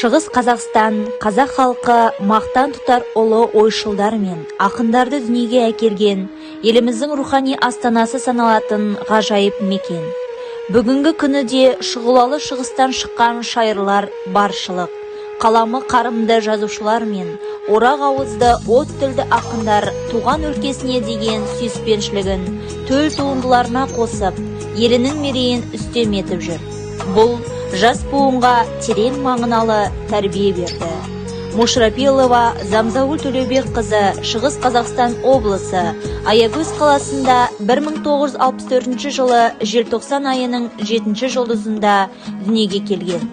Шығыс Қазақстан қазақ халқы мақтан тұтар ұлы ойшылдар мен ақындарды дүниеге әкелген, еліміздің рухани астанасы саналатын ғажайып мекен. Бүгінгі күні де шұғылалы шығыстан шыққан шайырлар баршылық. Қаламы қарымды жазушылар мен орақ ауызды, от тілді ақындар туған өлкесіне деген сүйіспеншілігін төл туындыларына қосып, елінің мерейін үстем етіп жүр. Бұл жас буынға терең мағыналы тәрбие берді. Мушрапилова Замзагүл Төлеубекқызы Шығыс Қазақстан облысы Аягөз қаласында 1964 жылы желтоқсан айының 7 жұлдызында дүниеге келген.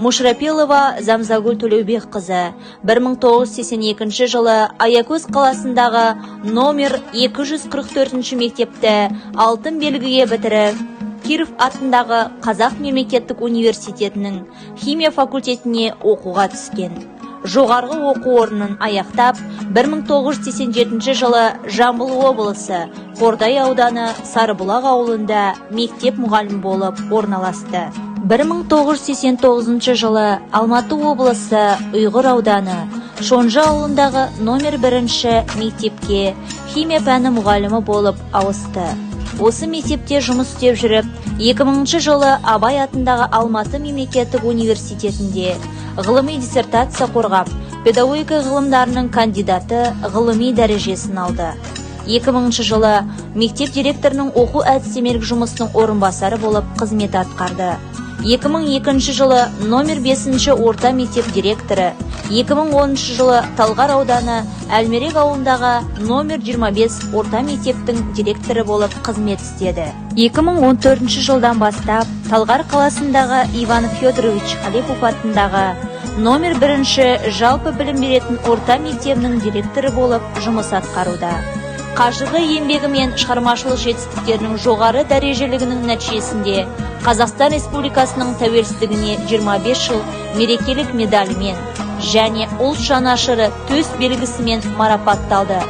Мушрапилова Замзагүл Төлеубекқызы 1982 жылы Аягөз қаласындағы номер 244 мектепті алтын белгіге бітіріп, Киров атындағы Қазақ мемлекеттік университетінің химия факультетіне оқуға түскен. Жоғарғы оқу орнын аяқтап, 1987 жылы Жамбыл облысы Қордай ауданы Сарыбұлақ ауылында мектеп мұғалімі болып орналасты. 1989 жылы Алматы облысы Ұйғыр ауданы Шонжы ауылындағы номер бірінші мектепке химия пәні мұғалімі болып ауысты. Осы мектепте жұмыс істеп жүріп, 2000 жылы Абай атындағы Алматы мемлекеттік университетінде ғылыми диссертация қорғап, педагогика ғылымдарының кандидаты ғылыми дәрежесін алды. 2000 жылы мектеп директорының оқу әдістемелік жұмысының орынбасары болып қызмет атқарды. 2002 жылы номер 5 орта мектеп директоры, 2010 жылы Талғар ауданы Әлмерек ауылындағы номер 25 орта мектептің директоры болып қызмет істеді. 2014 жылдан бастап Талғар қаласындағы Иван Федорович Халепов атындағы номер 1 жалпы білім беретін орта мектебінің директоры болып жұмыс атқаруда. Қажырлы еңбегі мен шығармашылық жетістіктерінің жоғары дәрежелігінің нәтижесінде Қазақстан Республикасының тәуелсіздігіне 25 жыл мерекелік медалімен және ұлт жанашыры төс белгісімен марапатталды.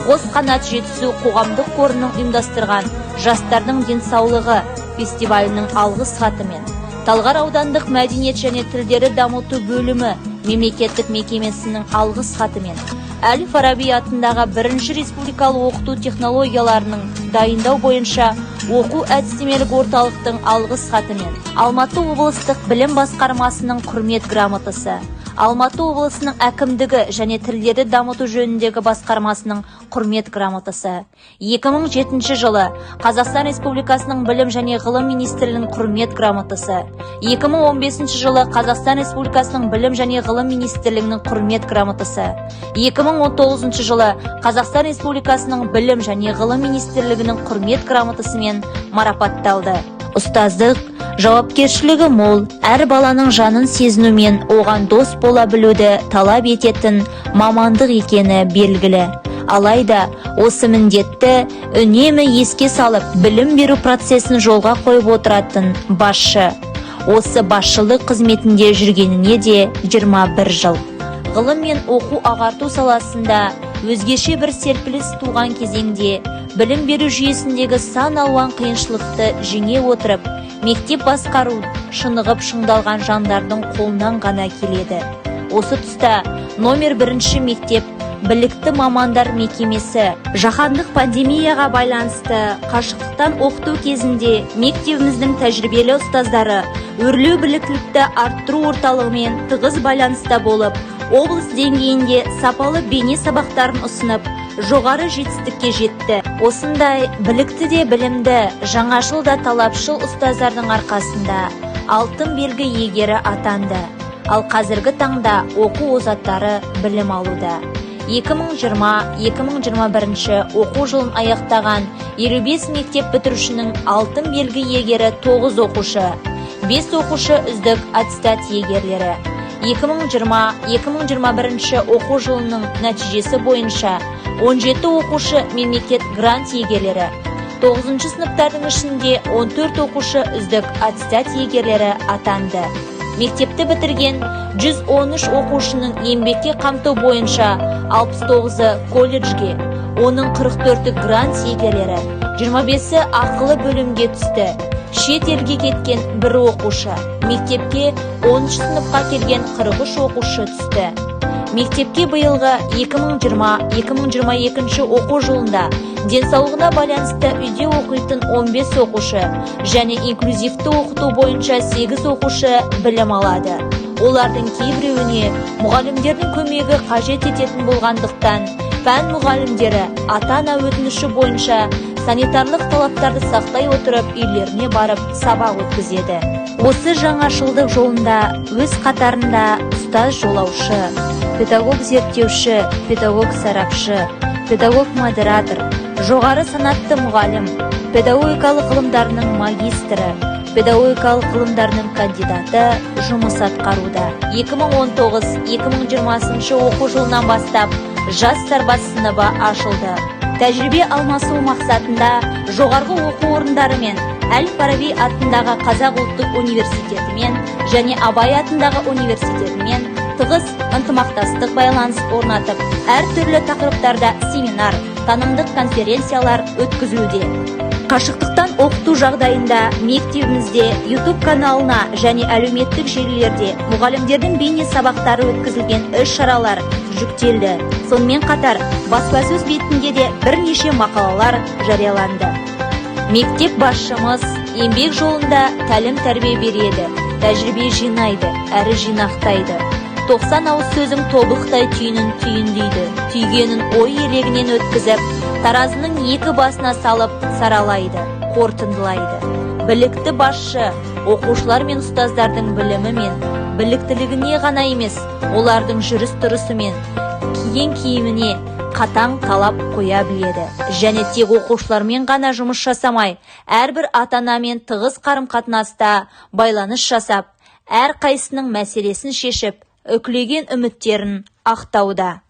Қос қанат Жетісу қоғамдық қорының ұйымдастырған жастардың денсаулығы фестивалінің алғыс хатымен, Талғар аудандық мәдениет және тілдерді дамыту бөлімі мемлекеттік мекемесінің алғыс хатымен, әл Фараби атындағы бірінші республикалық оқыту технологияларының дайындау бойынша оқу әдістемелік орталықтың алғыс хатымен, Алматы облыстық білім басқармасының құрмет грамотасы, Алматы облысының әкімдігі және тілдерді дамыту жөніндегі басқармасының құрмет грамотасы, 2007 жылы Қазақстан Республикасының білім және ғылым министрлігінің құрмет грамотасы, 2015 жылы Қазақстан Республикасының білім және ғылым министрлігінің құрмет грамотасы, 2019 жылы Қазақстан Республикасының білім және ғылым министрлігінің құрмет грамотасымен марапатталды. Ұстаздық жауапкершілігі мол, әр баланың жанын сезіну мен оған дос бола білуді талап ететін мамандық екені белгілі. Алайда осы міндетті үнемі еске салып, білім беру процесін жолға қойып отыратын басшы. Осы басшылық қызметінде жүргеніне де 21 жыл. Ғылым мен оқу ағарту саласында өзгеше бір серпіліс туған кезеңде білім беру жүйесіндегі сан алуан қиыншылықты жеңе отырып, мектеп басқару шынығып шыңдалған жандардың қолынан ғана келеді. Осы тұста номер бірінші мектеп білікті мамандар мекемесі жаһандық пандемияға байланысты қашықтықтан оқыту кезінде мектебіміздің тәжірибелі ұстаздары Өрлеу біліктілікті арттыру орталығымен тығыз байланыста болып, облыс деңгейінде сапалы бейне сабақтарын ұсынып, жоғары жетістікке жетті. Осындай білікті де білімді, жаңашыл да талапшыл ұстаздардың арқасында алтын белгі иегері атанды. Ал қазіргі таңда оқу озаттары білім алуда. 2020-2021 оқу жылын аяқтаған 55 мектеп бітірушінің алтын белгі иегері 9 оқушы, 5 оқушы үздік аттестат иегерлері. 2020-2021 оқу жылының нәтижесі бойынша 17 оқушы мемлекет грант иегерлері, 9 сыныптардың ішінде 14 оқушы үздік аттестат иегерлері атанды. Мектепті бітірген 113 оқушының еңбекке қамту бойынша 69-ы колледжге, оның 44-і грант иегерлері, 25-і ақылы бөлімге түсті. Шет елге кеткен бір оқушы, мектепке 10 сыныпқа келген 43 оқушы түсті. Мектепке биылғы 2020-2022 оқу жылында денсаулығына байланысты үйде оқитын 15 оқушы және инклюзивті оқыту бойынша 8 оқушы білім алады. Олардың кейбіреуіне мұғалімдердің көмегі қажет ететін болғандықтан, пән мұғалімдері ата-ана өтініші бойынша санитарлық талаптарды сақтай отырып, үйлеріне барып сабақ өткізеді. Осы жаңашылдық жолында өз қатарында ұстаз жолаушы, педагог зерттеуші, педагог сарапшы, педагог модератор, жоғары санатты мұғалім, педагогикалық ғылымдарының магистрі, педагогикалық ғылымдарының кандидаты жұмыс атқаруда. 2019-2020 оқу жылынан бастап «Жас сарбаз» сыныбы ашылды. Тәжірибе алмасу мақсатында жоғарғы оқу орындарымен, әл Фараби атындағы Қазақ ұлттық университетімен және Абай атындағы университетімен тығыз ынтымақтастық байланыс орнатып, әртүрлі тақырыптарда семинар, танымдық конференциялар өткізілуде. Қашықтықтан оқыту жағдайында мектебімізде YouTube каналына және әлеуметтік желілерде мұғалімдердің бейне сабақтары өткізілген іс-шаралар жүктелді. Сонымен қатар баспасөз бетінде де бірнеше мақалалар жарияланды. Мектеп басшымыз еңбек жолында тәлім тәрбие береді, тәжірибе жинайды әрі жинақтайды. 90 ауыз сөздің тобықтай түйінін түйіндейді, түйгенін ой елегінен өткізіп, таразының екі басына салып саралайды, қорытындылайды. Білікті басшы оқушылар мен ұстаздардың білімі мен біліктілігіне ғана емес, олардың жүріс тұрысы мен киген киіміне қатаң талап қоя біледі және тек оқушылармен ғана жұмыс жасамай, әрбір ата-анамен тығыз қарым-қатынаста байланыс жасап, әрқайсысының мәселесін шешіп, үкілеген үміттерін ақтауда.